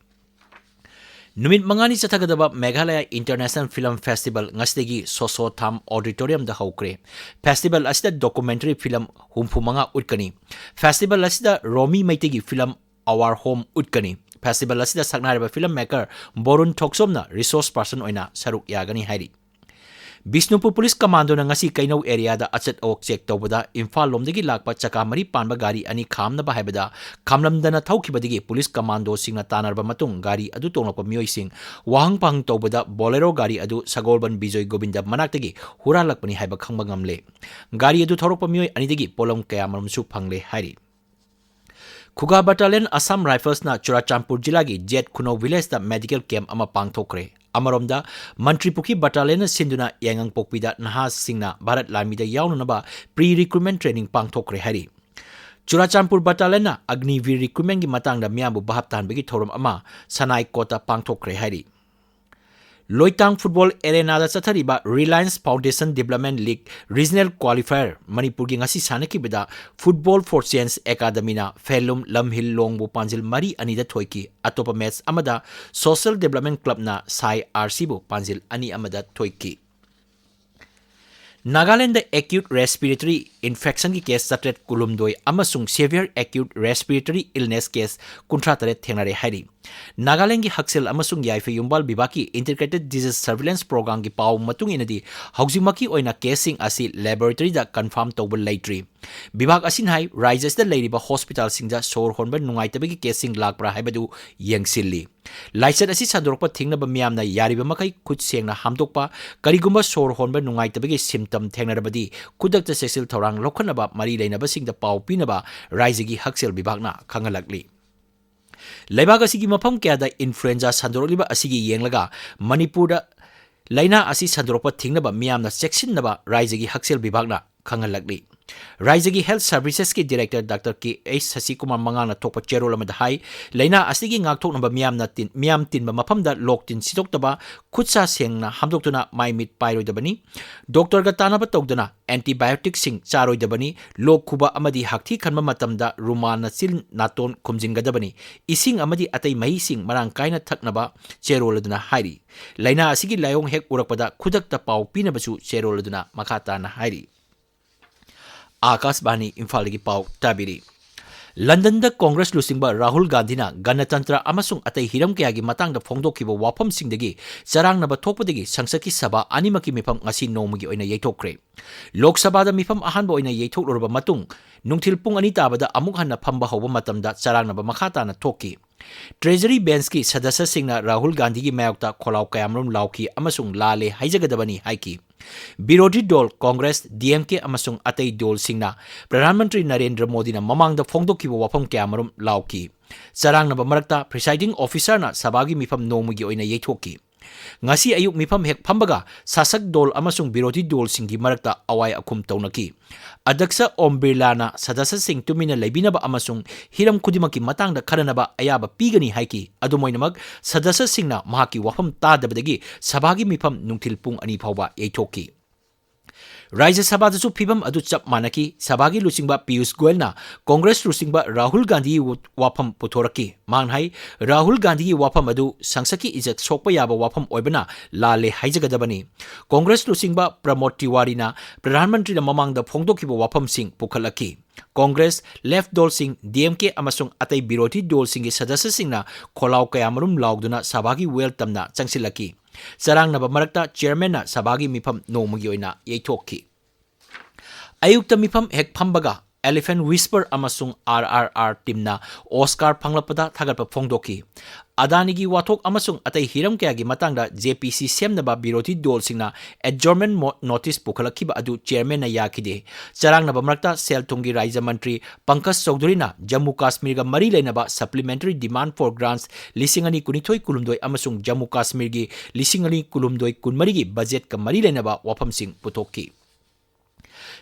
ꯅꯨꯃꯤꯠ ꯃꯉꯥꯅꯤ ꯆꯠꯊꯒꯗꯕ Meghalaya International Film Festival ꯉꯁꯤꯗꯒꯤ ꯁꯣꯁꯣꯊꯥꯝ Auditoriumꯗ ꯍꯧꯈ꯭ꯔꯦ꯫ Festival ꯑꯁꯤꯗ documentary film ꯍꯨꯝꯐꯨ ꯃꯉꯥ ꯎꯠꯀꯅꯤ꯫ Festival ꯑꯁꯤꯗ ꯔꯣꯃꯤ ꯃꯩꯇꯩꯒꯤ film Our Home ꯎꯠꯀꯅꯤ꯫ Festival ꯑꯁꯤꯗ ꯁꯛꯅꯥꯏꯔꯕ film maker ꯕꯣꯔꯨꯟ ꯊꯣꯛꯆꯣꯝꯅ resource person ꯑꯣꯏꯅ ꯁꯔꯨꯛ ꯌꯥꯒꯅꯤ ꯍꯥꯏꯔꯤ꯫ ꯕꯤꯁꯅꯨꯄꯨꯔ ꯄꯨꯂꯤꯁ ꯀꯃꯥꯟꯗꯣꯅ ꯉꯁꯤ ꯀꯩꯅꯧ areaꯗ ꯑꯆꯠ ꯑꯋꯣꯛ check ꯇꯧꯕꯗ ꯏꯝꯐꯥꯜ ꯂꯣꯝꯗꯒꯤ ꯂꯥꯛꯄ ꯆꯀꯥ ꯃꯔꯤ ꯄꯥꯟꯕ ꯒꯥꯔꯤ ꯑꯅꯤ ꯈꯥꯝꯅꯕ ꯍꯥꯏꯕꯗ ꯈꯥꯝꯂꯝꯗꯅ ꯊꯧꯈꯤꯕꯗꯒꯤ ꯄꯨꯂꯤꯁ ꯀꯃꯥꯟꯗꯣꯁꯤꯡꯅ ꯇꯥꯟꯅꯔꯕ ꯃꯇꯨꯡ ꯒꯥꯔꯤ ꯑꯗꯨ ꯇꯣꯡꯂꯛꯄ ꯃꯤꯑꯣꯏꯁꯤꯡ ꯋꯥꯍꯪ ꯄꯥꯍꯪ ꯇꯧꯕꯗ Bolero ꯒꯥꯔꯤ ꯑꯗꯨ ꯁꯒꯣꯜꯕꯟ ꯕꯤꯖꯣꯏ ꯒꯣꯕꯤꯟꯗ ꯃꯅꯥꯛꯇꯒꯤ ꯍꯨꯔꯥꯜꯂꯛꯄꯅꯤ ꯍꯥꯏꯕ ꯈꯪꯕ ꯉꯝꯂꯦ꯫ ꯒꯥꯔꯤ ꯑꯗꯨ ꯊꯧꯔꯛꯄ ꯃꯤꯑꯣꯏ ꯑꯅꯤꯗꯒꯤ ꯄꯣꯠꯂꯝ ꯀꯌꯥꯃꯔꯨꯝꯁꯨ ꯐꯪꯂꯦ ꯍꯥꯏꯔꯤ꯫ ꯈꯨꯒꯥ Battalionꯅ Assam Riflesꯅ ꯆꯨꯔꯥꯆꯥꯟꯄꯨꯔ ꯖꯤꯂꯥꯒꯤ ꯖꯦꯠ ꯈꯨꯅꯧ villageꯇ medical camp ꯑꯃ ꯄꯥꯡꯊꯣꯛꯈ꯭ꯔꯦ꯫ ꯑꯃꯔꯣꯝꯗ, ꯃꯟꯇ꯭ꯔꯤꯄꯨꯈ꯭ꯔꯤ Battalionꯅ ꯁꯤꯟꯗꯨꯅ ꯌꯥꯏꯉꯪꯄꯣꯛꯄꯤꯗ ꯅꯍꯥꯁꯤꯡꯅ ꯚꯥꯔꯠ ꯂꯥꯟꯃꯤꯗ ꯌꯥꯎꯅꯅꯕ pre-recruitment training ꯄꯥꯡꯊꯣꯛꯈ꯭ꯔꯦ ꯍꯥꯏꯔꯤ꯫ ꯆꯨꯔꯥꯆꯥꯟꯄꯨꯔ Battalionꯅ Agniveer recruitmentꯀꯤ ꯃꯇꯥꯡꯗ ꯃꯤꯌꯥꯝꯕꯨ ꯚꯥꯞ ꯇꯥꯍꯟꯕꯒꯤ ꯊꯧꯔꯝ ꯑꯃ ꯁꯅꯥꯏꯀꯣꯠꯇ ꯄꯥꯡꯊꯣꯛꯈ꯭ꯔꯦ ꯍꯥꯏꯔꯤ꯫ ꯂꯣꯏꯇꯥꯡ football arenaꯗ ꯆꯠꯊꯔꯤꯕ Reliance Foundation Development League Regional Qualifier ꯃꯅꯤꯄꯨꯔꯒꯤ ꯉꯁꯤ ꯁꯥꯟꯅꯈꯤꯕꯗ Football for Change Academyꯅ ꯐꯦꯂꯨꯝ ꯂꯝꯍꯤꯜ ꯂꯣꯡꯕꯨ ꯄꯥꯟꯖꯤꯜ ꯃꯔꯤ ꯑꯅꯤꯗ ꯊꯣꯏꯈꯤ꯫ ꯑꯇꯣꯞꯄ match ꯑꯃꯗ Social Development Clubꯅ ꯁꯥꯏ RCꯕꯨ ꯄꯥꯟꯖꯤꯜ ꯑꯅꯤ ꯑꯃꯗ ꯊꯣꯏꯈꯤ꯫ ꯅꯥꯒꯥꯂꯦꯟꯗ acute respiratory infectionꯒꯤ case ꯆꯥꯇ꯭ꯔꯦꯠ ꯀꯨꯟꯍꯨꯝꯗꯣꯏ ꯑꯃꯁꯨꯡ severe acute respiratory illness case ꯀꯨꯟꯊ꯭ꯔꯥ ꯇꯔꯦꯠ ꯊꯦꯡꯅꯔꯦ ꯍꯥꯏꯔꯤ꯫ ꯅꯥꯒꯥꯂꯦꯟꯒꯤ ꯍꯛꯁꯦꯜ ꯑꯃꯁꯨꯡ ꯌꯥꯏꯐ ꯌꯨꯝꯕꯥꯜ ꯕꯤꯚꯥꯒꯀꯤ Integrated Disease Surveillance Programꯒꯤ ꯄꯥꯎ ꯃꯇꯨꯡ ꯏꯟꯅꯗꯤ, ꯍꯧꯖꯤꯛꯃꯛꯀꯤ ꯑꯣꯏꯅ caseꯁꯤꯡ ꯑꯁꯤ laboratoryꯗ confirm ꯇꯧꯕ ꯂꯩꯇ꯭ꯔꯤ꯫ ꯕꯤꯚꯥꯒ ꯑꯁꯤꯅ ꯍꯥꯏ, ꯔꯥꯖ꯭ꯌ ꯑꯁꯤꯗ ꯂꯩꯔꯤꯕ ꯍꯣꯁꯄꯤꯇꯥꯜꯁꯤꯡꯗ ꯁꯣꯔ ꯍꯣꯟꯕ ꯅꯨꯡꯉꯥꯏꯇꯕꯒꯤ ꯀꯦꯁꯁꯤꯡ ꯂꯥꯛꯄ꯭ꯔꯥ ꯍꯥꯏꯕꯗꯨ ꯌꯦꯡꯁꯤꯜꯂꯤ꯫ ꯂꯥꯏꯆꯠ ꯑꯁꯤ ꯁꯟꯗꯣꯔꯛꯄ ꯊꯤꯡꯅꯕ ꯃꯤꯌꯥꯝꯅ ꯌꯥꯔꯤꯕ ꯃꯈꯩ ꯈꯨꯠ ꯁꯦꯡꯅ ꯍꯥꯝꯗꯣꯛꯄ, ꯀꯔꯤꯒꯨꯝꯕ ꯁꯣꯔ ꯍꯣꯟꯕ ꯅꯨꯡꯉꯥꯏꯇꯕꯒꯤ ꯁꯤꯝꯇꯝ ꯊꯦꯡꯅꯔꯕꯗꯤ ꯈꯨꯗꯛꯇ ꯆꯦꯛꯁꯤꯜ ꯊꯧꯔꯥꯡ ꯂꯧꯈꯠꯅꯕ ꯃꯔꯤ ꯂꯩꯅꯕꯁꯤꯡꯗ ꯄꯥꯎ ꯄꯤꯅꯕ ꯔꯥꯖ꯭ꯌꯒꯤ ꯍꯛꯁꯦꯜ ꯕꯤꯚꯥꯒꯅ ꯈꯪꯍꯜꯂꯛꯂꯤ꯫ ꯂꯩꯕꯥꯛ ꯑꯁꯤꯒꯤ ꯃꯐꯝ ꯀꯌꯥꯗ ꯏꯟꯐ꯭ꯂꯨꯑꯦꯟꯖꯥ ꯁꯟꯗꯣꯔꯛꯂꯤꯕ ꯑꯁꯤꯒꯤ ꯌꯦꯡꯂꯒ ꯃꯅꯤꯄꯨꯔꯗ ꯂꯥꯏꯅꯥ ꯑꯁꯤ ꯁꯟꯗꯣꯔꯛꯄ ꯊꯤꯡꯅꯕ ꯃꯤꯌꯥꯝꯅ ꯆꯦꯛꯁꯤꯟꯅꯕ ꯔꯥꯖ꯭ꯌꯒꯤ ꯍꯛꯁꯦꯜ ꯕꯤꯚꯥꯒꯅ ꯈꯪꯍꯜꯂꯛꯂꯤ꯫ ꯔꯥꯖ꯭ꯌꯒꯤ ꯍꯦꯜꯊ ꯁꯔꯚꯤꯁꯦꯁꯀꯤ ꯗꯤꯔꯦꯛꯇꯔ ꯗꯥꯛꯇꯔ ꯀꯦ ꯑꯩꯆ ꯁꯁꯤꯀꯨꯃꯥꯔ ꯃꯉꯥꯜꯅ ꯊꯣꯛꯄ ꯆꯦꯔꯣꯜ ꯑꯃꯗ ꯍꯥꯏ, ꯂꯥꯏꯅꯥ ꯑꯁꯤꯒꯤ ꯉꯥꯛꯊꯣꯛꯅꯕ ꯃꯤꯌꯥꯝꯅ ꯇꯤꯟ-, ꯃꯤꯌꯥꯝ ꯇꯤꯟꯕ ꯃꯐꯝꯗ ꯂꯣꯛ ꯇꯤꯟ ꯁꯤꯠꯇꯣꯛꯇꯕ, ꯈꯨꯠ ꯁꯥ ꯁꯦꯡꯅ ꯍꯥꯝꯗꯣꯛꯇꯨꯅ ꯃꯥꯏ ꯃꯤꯠ ꯄꯥꯏꯔꯣꯏꯗꯕꯅꯤ, ꯗꯣꯛꯇꯔꯒ ꯇꯥꯟꯅꯕ ꯇꯧꯗꯅ ꯑꯦꯟꯇꯤꯕꯥꯏꯑꯣꯇꯤꯛꯁꯤꯡ ꯆꯥꯔꯣꯏꯗꯕꯅꯤ, ꯂꯣꯛ ꯈꯨꯕ ꯑꯃꯗꯤ ꯍꯥꯛꯊꯤ ꯈꯟꯕ ꯃꯇꯝꯗ ꯔꯨꯃꯥꯜꯅ ꯆꯤꯟ ꯅꯥꯇꯣꯟ ꯈꯨꯝꯖꯤꯟꯒꯗꯕꯅꯤ, ꯏꯁꯤꯡ ꯑꯃꯗꯤ ꯑꯇꯩ ꯃꯍꯤꯁꯤꯡ ꯃꯔꯥꯡ ꯀꯥꯏꯅ ꯊꯛꯅꯕ ꯆꯦꯔꯣꯜ ꯑꯗꯨꯅ ꯍꯥꯏꯔꯤ꯫ ꯂꯥꯏꯅꯥ ꯑꯁꯤꯒꯤ ꯂꯥꯏꯑꯣꯡ ꯍꯦꯛ ꯎꯔꯛꯄꯗ ꯈꯨꯗꯛꯇ ꯄꯥꯎ ꯄꯤꯅꯕꯁꯨ ꯆꯦꯔꯣꯜ ꯑꯗꯨꯅ ꯃꯈꯥ ꯇꯥꯅ ꯍꯥꯏꯔꯤ꯫ ꯑꯥꯀꯥꯁꯕꯥꯅꯤ ꯏꯝꯐꯥꯜꯗꯒꯤ ꯄꯥꯎ ꯇꯥꯕꯤꯔꯤ꯫ ꯂꯟꯗꯟꯗ ꯀꯣꯡꯒ꯭ꯔꯦꯁ ꯂꯨꯆꯤꯡꯕ ꯔꯥꯍꯨꯜ ꯒꯥꯟꯙꯤꯅ ꯒꯅꯇꯟꯇ꯭ꯔ ꯑꯃꯁꯨꯡ ꯑꯇꯩ ꯍꯤꯔꯝ ꯀꯌꯥꯒꯤ ꯃꯇꯥꯡꯗ ꯐꯣꯡꯗꯣꯛꯈꯤꯕ ꯋꯥꯐꯝꯁꯤꯡꯗꯒꯤ ꯆꯔꯥꯡꯅꯕ ꯊꯣꯛꯄꯗꯒꯤ ꯁꯪꯁꯠꯀꯤ ꯁꯚꯥ ꯑꯅꯤꯃꯛꯀꯤ ꯃꯤꯐꯝ ꯉꯁꯤ ꯅꯣꯡꯃꯒꯤ ꯑꯣꯏꯅ ꯌꯩꯊꯣꯛꯈ꯭ꯔꯦ꯫ ꯂꯣꯛ ꯁꯚꯥꯗ ꯃꯤꯐꯝ ꯑꯍꯥꯟꯕ ꯑꯣꯏꯅ ꯌꯩꯊꯣꯛꯂꯨꯔꯕ ꯃꯇꯨꯡ, ꯅꯨꯡꯊꯤꯜ ꯄꯨꯡ ꯑꯅꯤ ꯇꯥꯕꯗ ꯑꯃꯨꯛ ꯍꯟꯅ ꯐꯝꯕ ꯍꯧꯕ ꯃꯇꯝꯗ ꯆꯔꯥꯡꯅꯕ ꯃꯈꯥ ꯇꯥꯅ ꯊꯣꯛꯈꯤ꯫ ꯇ꯭ꯔꯦꯖꯔꯤ ꯕꯦꯟꯁꯀꯤ ꯁꯗꯁ꯭ꯌꯁꯤꯡꯅ ꯔꯥꯍꯨꯜ ꯒꯥꯟꯙꯤꯒꯤ ꯃꯥꯌꯣꯛꯇ ꯈꯣꯜꯂꯥꯎ ꯀꯌꯥꯃꯔꯨꯝ ꯂꯥꯎꯈꯤ ꯑꯃꯁꯨꯡ ꯂꯥꯜꯂꯦ ꯍꯥꯏꯖꯒꯗꯕꯅꯤ ꯍꯥꯏꯈꯤ꯫ ꯕꯤꯔꯣꯙꯤ ꯗꯣꯜ ꯀꯣꯡꯒ꯭ꯔꯦꯁ, ꯗꯤ ꯑꯦꯝ ꯀꯦ ꯑꯃꯁꯨꯡ ꯑꯇꯩ ꯗꯣꯜꯁꯤꯡꯅ ꯄ꯭ꯔꯙꯥꯟ ꯃꯟꯇ꯭ꯔꯤ ꯅꯔꯦꯟꯗ꯭ꯔ ꯃꯣꯗꯤꯅ ꯃꯃꯥꯡꯗ ꯐꯣꯡꯗꯣꯛꯈꯤꯕ ꯋꯥꯐꯝ ꯀꯌꯥꯃꯔꯨꯝ ꯂꯥꯎꯈꯤ꯫ ꯆꯔꯥꯡꯅꯕ ꯃꯔꯛꯇ presiding officerꯅ ꯁꯚꯥꯒꯤ ꯃꯤꯐꯝ ꯅꯣꯡꯃꯒꯤ ꯑꯣꯏꯅ ꯌꯩꯊꯣꯛꯈꯤ꯫ ꯉꯁꯤ ꯑꯌꯨꯛ ꯃꯤꯐꯝ ꯍꯦꯛ ꯐꯝꯕꯒ ꯁꯥꯁꯛ ꯗꯣꯜ ꯑꯃꯁꯨꯡ ꯕꯤꯔꯣꯙꯤ ꯗꯣꯜꯁꯤꯡꯒꯤ ꯃꯔꯛꯇ ꯑꯋꯥꯏ ꯑꯈꯨꯝ ꯇꯧꯅꯈꯤ꯫ ꯑꯗꯛꯁ ꯑꯣꯝ ꯕꯤꯔꯂꯥꯅ ꯁꯗꯁ꯭ꯌꯁꯤꯡ ꯇꯨꯃꯤꯟꯅ ꯂꯩꯕꯤꯅꯕ ꯑꯃꯁꯨꯡ ꯍꯤꯔꯝ ꯈꯨꯗꯤꯡꯃꯛꯀꯤ ꯃꯇꯥꯡꯗ ꯈꯟꯅꯅꯕ ꯑꯌꯥꯕ ꯄꯤꯒꯅꯤ ꯍꯥꯏꯈꯤ꯫ ꯑꯗꯨꯝ ꯑꯣꯏꯅꯃꯛ, ꯁꯗꯁ꯭ꯌꯁꯤꯡꯅ ꯃꯍꯥꯛꯀꯤ ꯋꯥꯐꯝ ꯇꯥꯗꯕꯗꯒꯤ ꯁꯚꯥꯒꯤ ꯃꯤꯐꯝ ꯅꯨꯡꯊꯤꯜ ꯄꯨꯡ ꯑꯅꯤ ꯐꯥꯎꯕ ꯌꯩꯊꯣꯛꯈꯤ꯫ ꯔꯥꯖ꯭ꯌ ꯁꯚꯥꯗꯁꯨ ꯐꯤꯚꯝ ꯑꯗꯨ ꯆꯞ ꯃꯥꯟꯅꯈꯤ꯫ ꯁꯚꯥꯒꯤ ꯂꯨꯆꯤꯡꯕ ꯄꯤꯌꯨꯁ ꯒꯣꯌꯜꯅ ꯀꯣꯡꯒ꯭ꯔꯦꯁ ꯂꯨꯆꯤꯡꯕ ꯔꯥꯍꯨꯜ ꯒꯥꯟꯙꯤꯒꯤ ꯋꯥꯐꯝ ꯄꯨꯊꯣꯔꯛꯈꯤ꯫ ꯃꯍꯥꯛꯅ ꯍꯥꯏ, ꯔꯥꯍꯨꯜ ꯒꯥꯟꯙꯤꯒꯤ ꯋꯥꯐꯝ ꯑꯗꯨ ꯁꯪꯁꯠꯀꯤ ꯏꯖꯠ ꯁꯣꯛꯄ ꯌꯥꯕ ꯋꯥꯐꯝ ꯑꯣꯏꯕꯅ ꯂꯥꯜꯂꯦ ꯍꯥꯏꯖꯒꯗꯕꯅꯤ꯫ ꯀꯣꯡꯒ꯭ꯔꯦꯁ ꯂꯨꯆꯤꯡꯕ ꯄ꯭ꯔꯃꯣꯗ ꯇꯤꯋꯥꯔꯤꯅ ꯄ꯭ꯔꯙꯥꯟ ꯃꯟꯇ꯭ꯔꯤꯅ ꯃꯃꯥꯡꯗ ꯐꯣꯡꯗꯣꯛꯈꯤꯕ ꯋꯥꯐꯝꯁꯤꯡ ꯄꯨꯈꯠꯂꯛꯈꯤ꯫ ꯀꯣꯡꯒ꯭ꯔꯦꯁ, ꯂꯦꯐꯠ ꯗꯣꯜꯁꯤꯡ, ꯗꯤ ꯑꯦꯝ ꯀꯦ ꯑꯃꯁꯨꯡ ꯑꯇꯩ ꯕꯤꯔꯣꯙꯤ ꯗꯣꯜꯁꯤꯡꯒꯤ ꯁꯗꯁ꯭ꯌꯁꯤꯡꯅ ꯈꯣꯜꯂꯥꯎ ꯀꯌꯥꯃꯔꯨꯝ ꯂꯥꯎꯗꯨꯅ ꯁꯚꯥꯒꯤ ꯋꯦꯜꯇꯝꯅ ꯆꯪꯁꯤꯜꯂꯛꯈꯤ꯫ ꯆꯔꯥꯡꯅꯕ ꯃꯔꯛꯇ ꯆꯤꯌꯔꯃꯦꯟꯅ ꯁꯚꯥꯒꯤ ꯃꯤꯐꯝ ꯅꯣꯡꯃꯒꯤ ꯑꯣꯏꯅ ꯌꯩꯊꯣꯛꯈꯤ꯫ ꯑꯌꯨꯛꯇ ꯃꯤꯐꯝ ꯍꯦꯛ ꯐꯝꯕꯒ Elephant Whisper ꯑꯃꯁꯨꯡ R R R teamꯅ Oscar ꯐꯪꯂꯛꯄꯗ ꯊꯥꯒꯠꯄ ꯐꯣꯡꯗꯣꯛꯈꯤ꯫ ꯑꯗꯥꯅꯤꯒꯤ ꯋꯥꯊꯣꯛ ꯑꯃꯁꯨꯡ ꯑꯇꯩ ꯍꯤꯔꯝ ꯀꯌꯥꯒꯤ ꯃꯇꯥꯡꯗ J P C ꯁꯦꯝꯅꯕ ꯕꯤꯔꯣꯙꯤ ꯗꯣꯜꯁꯤꯡꯅ adjournment mo-, notice ꯄꯨꯈꯠꯂꯛꯈꯤꯕ ꯑꯗꯨ chairmanꯅ ꯌꯥꯈꯤꯗꯦ꯫ ꯆꯔꯥꯡꯅꯕ ꯃꯔꯛꯇ ꯁꯦꯜ ꯊꯨꯝꯒꯤ ꯔꯥꯖ꯭ꯌ ꯃꯟꯇ꯭ꯔꯤ ꯄꯪꯀꯖ ꯆꯧꯙꯨꯔꯤꯅ ꯖꯝꯃꯨ ꯀꯥꯁꯃꯤꯔꯒ ꯃꯔꯤ ꯂꯩꯅꯕ supplementary demand for grants ꯂꯤꯁꯤꯡ ꯑꯅꯤ ꯀꯨꯟꯅꯤꯊꯣꯏ ꯀꯨꯟꯍꯨꯝꯗꯣꯏ ꯑꯃꯁꯨꯡ ꯖꯝꯃꯨ ꯀꯥꯁꯃꯤꯔꯒꯤ ꯂꯤꯁꯤꯡ ꯑꯅꯤ ꯀꯨꯟꯍꯨꯝꯗꯣꯏ ꯀꯨꯟꯃꯔꯤꯒꯤ budgetꯀ ꯃꯔꯤ ꯂꯩꯅꯕ ꯋꯥꯐꯝꯁꯤꯡ ꯄꯨꯊꯣꯛꯈꯤ꯫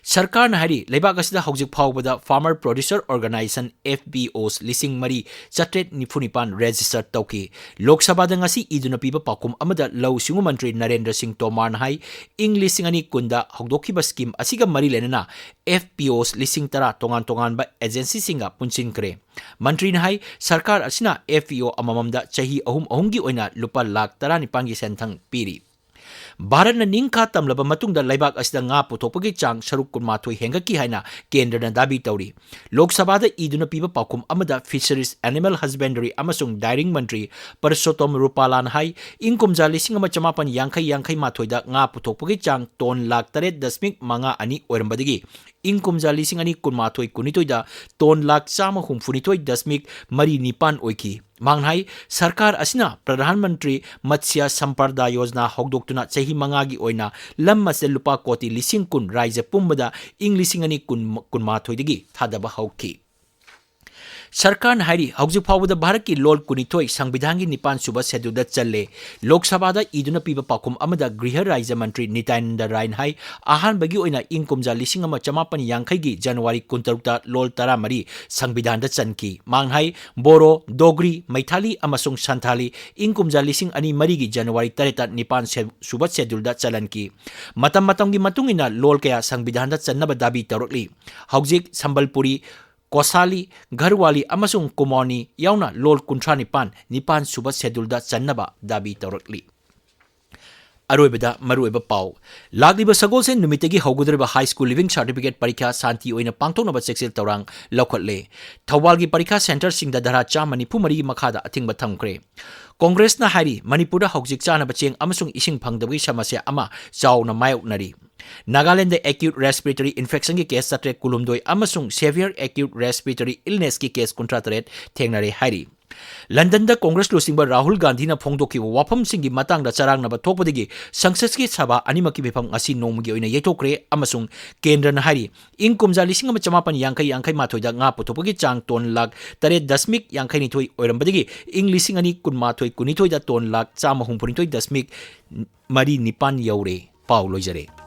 ꯁꯔꯀꯥꯔꯅ ꯍꯥꯏꯔꯤ, ꯂꯩꯕꯥꯛ ꯑꯁꯤꯗ ꯍꯧꯖꯤꯛ ꯐꯥꯎꯕꯗ Farmer Producer Organisation, F P Os, ꯂꯤꯁꯤꯡ ꯃꯔꯤ ꯆꯥꯇ꯭ꯔꯦꯠ ꯅꯤꯐꯨ ꯅꯤꯄꯥꯟ register ꯇꯧꯈꯤ꯫ ꯂꯣꯛ ꯁꯚꯥꯗ ꯉꯁꯤ ꯏꯗꯨꯅ ꯄꯤꯕ ꯄꯥꯎꯈꯨꯝ ꯑꯃꯗ ꯂꯧꯎ ꯁꯤꯡꯎ ꯃꯟꯇ꯭ꯔꯤ ꯅꯔꯦꯟꯗ꯭ꯔ ꯁꯤꯡ ꯇꯣꯃꯥꯔꯅ ꯍꯥꯏ, ꯏꯪ ꯂꯤꯁꯤꯡ ꯑꯅꯤ ꯀꯨꯟꯗ ꯍꯧꯗꯣꯛꯈꯤꯕ scheme ꯑꯁꯤꯒ ꯃꯔꯤ ꯂꯩꯅꯅ F P Os ꯂꯤꯁꯤꯡ ꯇꯔꯥ ꯇꯣꯉꯥꯟ ꯇꯣꯉꯥꯟꯕ agencyꯁꯤꯡꯒ ꯄꯨꯟꯁꯤꯟꯈ꯭ꯔꯦ꯫ ꯃꯟꯇ꯭ꯔꯤꯅ ꯍꯥꯏ, ꯁꯔꯀꯥꯔ ꯑꯁꯤꯅ F P O ꯑꯃꯃꯝꯗ ꯆꯍꯤ ꯑꯍꯨꯝ ꯑꯍꯨꯝꯒꯤ ꯑꯣꯏꯅ ꯂꯨꯄꯥ ꯂꯥꯈ ꯇꯔꯥꯅꯤꯄꯥꯟꯒꯤ ꯁꯦꯟꯊꯪ ꯄꯤꯔꯤ꯫ ꯚꯥꯔꯠꯅ ꯅꯤꯡꯈꯥ ꯇꯝꯂꯕ ꯃꯇꯨꯡꯗ ꯂꯩꯕꯥꯛ ꯑꯁꯤꯗ ꯉꯥ ꯄꯨꯊꯣꯛꯄꯒꯤ ꯆꯥꯡ ꯁꯔꯨꯛ ꯀꯨꯟꯃꯥꯊꯣꯏ ꯍꯦꯟꯒꯠꯈꯤ ꯍꯥꯏꯅ ꯀꯦꯟꯗ꯭ꯔꯅ ꯗꯥꯕꯤ ꯇꯧꯔꯤ꯫ ꯂꯣꯛ ꯁꯚꯥꯗ ꯏꯗꯨꯅ ꯄꯤꯕ ꯄꯥꯎꯈꯨꯝ ꯑꯃꯗ Fisheries, Animal Husbandry ꯑꯃꯁꯨꯡ Dairying ꯃꯟꯇ꯭ꯔꯤ ꯄꯔꯁꯣꯠꯇꯣꯝ ꯔꯨꯄꯥꯂꯥꯅ ꯍꯥꯏ, ꯏꯪ ꯀꯨꯝꯖꯥ ꯂꯤꯁꯤꯡ ꯑꯃ ꯆꯃꯥꯄꯟ ꯌꯥꯡꯈꯩ ꯌꯥꯡꯈꯩ ꯃꯥꯊꯣꯏꯗ ꯉꯥ ꯄꯨꯊꯣꯛꯄꯒꯤ ꯆꯥꯡ ꯇꯣꯟ ꯂꯥꯈ ꯇꯔꯦꯠ ꯗꯁꯃꯤꯛ ꯃꯉꯥ ꯑꯅꯤ ꯑꯣꯏꯔꯝꯕꯗꯒꯤ ꯏꯪ ꯀꯨꯝꯖꯥ ꯂꯤꯁꯤꯡ ꯑꯅꯤ ꯀꯨꯟꯃꯥꯊꯣꯏ ꯀꯨꯟꯅꯤꯊꯣꯏꯗ ꯇꯣꯟ ꯂꯥꯈ ꯆꯥꯝꯃ ꯍꯨꯝꯐꯨꯅꯤꯊꯣꯏ ꯗꯁꯃꯤꯛ ꯃꯔꯤ ꯅꯤꯄꯥꯟ ꯑꯣꯏꯈꯤ꯫ ꯃꯍꯥꯛꯅ ꯍꯥꯏ, ꯁꯔꯀꯥꯔ ꯑꯁꯤꯅ ꯄ꯭ꯔꯙꯥꯟ ꯃꯟꯇ꯭ꯔꯤ ꯃꯠꯁ꯭ꯌ ꯁꯝꯄꯥꯗꯥ ꯌꯣꯖꯅꯥ ꯍꯧꯗꯣꯛꯇꯨꯅ ꯆꯍꯤ ꯃꯉꯥꯒꯤ ꯑꯣꯏꯅ ꯂꯝ ꯑꯁꯤꯗ ꯂꯨꯄꯥ ꯀꯣꯇꯤ ꯂꯤꯁꯤꯡ ꯀꯨꯟ ꯔꯥꯖ꯭ꯌ ꯄꯨꯝꯕꯗ ꯏꯪ ꯂꯤꯁꯤꯡ ꯑꯅꯤ ꯀꯨꯟ, ꯀꯨꯟꯃꯥꯊꯣꯏꯗꯒꯤ ꯊꯥꯗꯕ ꯍꯧꯈꯤ꯫ ꯁꯔꯀꯥꯔꯅ ꯍꯥꯏꯔꯤ, ꯍꯧꯖꯤꯛ ꯐꯥꯎꯕꯗ ꯚꯥꯔꯠꯀꯤ ꯂꯣꯜ ꯀꯨꯟꯅꯤꯊꯣꯏ ꯁꯪꯕꯤꯙꯥꯟꯒꯤ ꯅꯤꯄꯥꯟ ꯁꯨꯕ schedule ꯗ ꯆꯜꯂꯦ꯫ ꯂꯣꯛ ꯁꯚꯥꯗ ꯏꯗꯨꯅ ꯄꯤꯕ ꯄꯥꯎꯈꯨꯝ ꯑꯃꯗ ꯒ꯭ꯔꯤꯍ ꯔꯥꯖ꯭ꯌ ꯃꯟꯇ꯭ꯔꯤ ꯅꯤꯇ꯭ꯌꯥꯅꯟꯗ ꯔꯥꯏꯅ ꯍꯥꯏ, ꯑꯍꯥꯟꯕꯒꯤ ꯑꯣꯏꯅ ꯏꯪ ꯀꯨꯝꯖꯥ ꯂꯤꯁꯤꯡ ꯑꯃ ꯆꯃꯥꯄꯟ ꯌꯥꯡꯈꯩꯒꯤ ꯖꯅꯋꯥꯔꯤ ꯀꯨꯟꯇꯔꯨꯛꯇ ꯂꯣꯜ ꯇꯔꯥꯃꯔꯤ ꯁꯪꯕꯤꯙꯥꯟꯗ ꯆꯟꯈꯤ꯫ ꯃꯍꯥꯛꯅ ꯍꯥꯏ, ꯕꯣꯔꯣ, ꯗꯣꯒ꯭ꯔꯤ, ꯃꯩꯊꯥꯂꯤ ꯑꯃꯁꯨꯡ ꯁꯟꯊꯥꯂꯤ ꯏꯪ ꯀꯨꯝꯖꯥ ꯂꯤꯁꯤꯡ ꯑꯅꯤ ꯃꯔꯤꯒꯤ ꯖꯅꯋꯥꯔꯤ ꯇꯔꯦꯠꯇ ꯅꯤꯄꯥꯟ ꯁꯦ-, ꯁꯨꯕ schedule ꯗ ꯆꯜꯍꯟꯈꯤ꯫ ꯃꯇꯝ ꯃꯇꯝꯒꯤ ꯃꯇꯨꯡ ꯏꯟꯅ ꯂꯣꯜ ꯀꯌꯥ ꯁꯪꯕꯤꯙꯥꯟꯗ ꯆꯟꯅꯕ ꯗꯥꯕꯤ ꯇꯧꯔꯛꯂꯤ꯫ ꯍꯧꯖꯤꯛ ꯁꯝꯕꯜꯄꯨꯔꯤ, ꯀꯣꯁꯥꯂꯤ, ꯘꯔꯋꯥꯂꯤ ꯑꯃꯁꯨꯡ ꯀꯨꯃꯥꯎꯅꯤ ꯌꯥꯎꯅ ꯂꯣꯜ ꯀꯨꯟꯊ꯭ꯔꯥ ꯅꯤꯄꯥꯟ ꯅꯤꯄꯥꯟ ꯁꯨꯕ schedule ꯗ ꯆꯟꯅꯕ ꯗꯥꯕꯤ ꯇꯧꯔꯛꯂꯤ꯫ ꯑꯔꯣꯏꯕꯗ ꯃꯔꯨꯑꯣꯏꯕ ꯄꯥꯎ꯫ ꯂꯥꯛꯂꯤꯕ ꯁꯒꯣꯜꯁꯦꯟ ꯅꯨꯃꯤꯠꯇꯒꯤ ꯍꯧꯒꯗꯧꯔꯤꯕ High School Leaving Certificate ꯄꯔꯤꯈ꯭ꯌꯥ ꯁꯥꯟꯇꯤ ꯑꯣꯏꯅ ꯄꯥꯡꯊꯣꯛꯅꯕ ꯆꯦꯛꯁꯤꯜ ꯊꯧꯔꯥꯡ ꯂꯧꯈꯠꯂꯦ꯫ ꯊꯧꯕꯥꯜꯒꯤ ꯄꯔꯤꯈ꯭ꯌꯥ centreꯁꯤꯡꯗ ꯙꯥꯔꯥ ꯆꯥꯝꯃ ꯅꯤꯐꯨ ꯃꯔꯤꯒꯤ ꯃꯈꯥꯗ ꯑꯊꯤꯡꯕ ꯊꯝꯈ꯭ꯔꯦ꯫ ꯀꯣꯡꯒ꯭ꯔꯦꯁꯅ ꯍꯥꯏꯔꯤ, ꯃꯅꯤꯄꯨꯔꯗ ꯍꯧꯖꯤꯛ ꯆꯥꯅꯕ ꯆꯦꯡ ꯑꯃꯁꯨꯡ ꯏꯁꯤꯡ ꯐꯪꯗꯕꯒꯤ ꯁꯃꯁ꯭ꯌꯥ ꯑꯃ ꯆꯥꯎꯅ ꯃꯥꯌꯣꯛꯅꯔꯤ꯫ ꯅꯥꯒꯥꯂꯦꯟꯗ acute respiratory infectionꯒꯤ case ꯆꯥꯇ꯭ꯔꯦꯠ ꯀꯨꯟꯍꯨꯝꯗꯣꯏ ꯑꯃꯁꯨꯡ severe acute respiratory illnessꯀꯤ case ꯀꯨꯟꯊ꯭ꯔꯥ ꯇꯔꯦꯠ ꯊꯦꯡꯅꯔꯦ ꯍꯥꯏꯔꯤ꯫ ꯂꯟꯗꯟꯗ ꯀꯣꯡꯒ꯭ꯔꯦꯁ ꯂꯨꯆꯤꯡꯕ ꯔꯥꯍꯨꯜ ꯒꯥꯟꯙꯤꯅ ꯐꯣꯡꯗꯣꯛꯈꯤꯕ ꯋꯥꯐꯝꯁꯤꯡꯒꯤ ꯃꯇꯥꯡꯗ ꯆꯔꯥꯡꯅꯕ ꯊꯣꯛꯄꯗꯒꯤ ꯁꯪꯁꯠꯀꯤ ꯁꯚꯥ ꯑꯅꯤꯃꯛꯀꯤ ꯃꯤꯐꯝ ꯉꯁꯤ ꯅꯣꯡꯃꯒꯤ ꯑꯣꯏꯅ ꯌꯩꯊꯣꯛꯈ꯭ꯔꯦ ꯑꯃꯁꯨꯡ ꯀꯦꯟꯗ꯭ꯔꯅ ꯍꯥꯏꯔꯤ, ꯏꯪ ꯀꯨꯝꯖꯥ ꯂꯤꯁꯤꯡ ꯑꯃ ꯆꯃꯥꯄꯟ ꯌꯥꯡꯈꯩ ꯌꯥꯡꯈꯩꯃꯥꯊꯣꯏꯗ ꯉꯥ ꯄꯨꯊꯣꯛꯄꯒꯤ ꯆꯥꯡ ꯇꯣꯟ ꯂꯥꯈ ꯇꯔꯦꯠ ꯗꯁꯃꯤꯛ ꯌꯥꯡꯈꯩꯅꯤꯊꯣꯏ ꯑꯣꯏꯔꯝꯕꯗꯒꯤ ꯏꯪ ꯂꯤꯁꯤꯡ ꯑꯅꯤ ꯀꯨꯟꯃꯥꯊꯣꯏ ꯀꯨꯟꯅꯤꯊꯣꯏꯗ ꯇꯣꯟ ꯂꯥꯈ ꯆꯥꯝꯃ ꯍꯨꯝꯐꯨꯅꯤꯊꯣꯏ ꯗꯁꯃꯤꯛ ꯃꯔꯤ ꯅꯤꯄꯥꯟ ꯌꯧꯔꯦ꯫ ꯄꯥꯎ ꯂꯣꯏꯖꯔꯦ꯫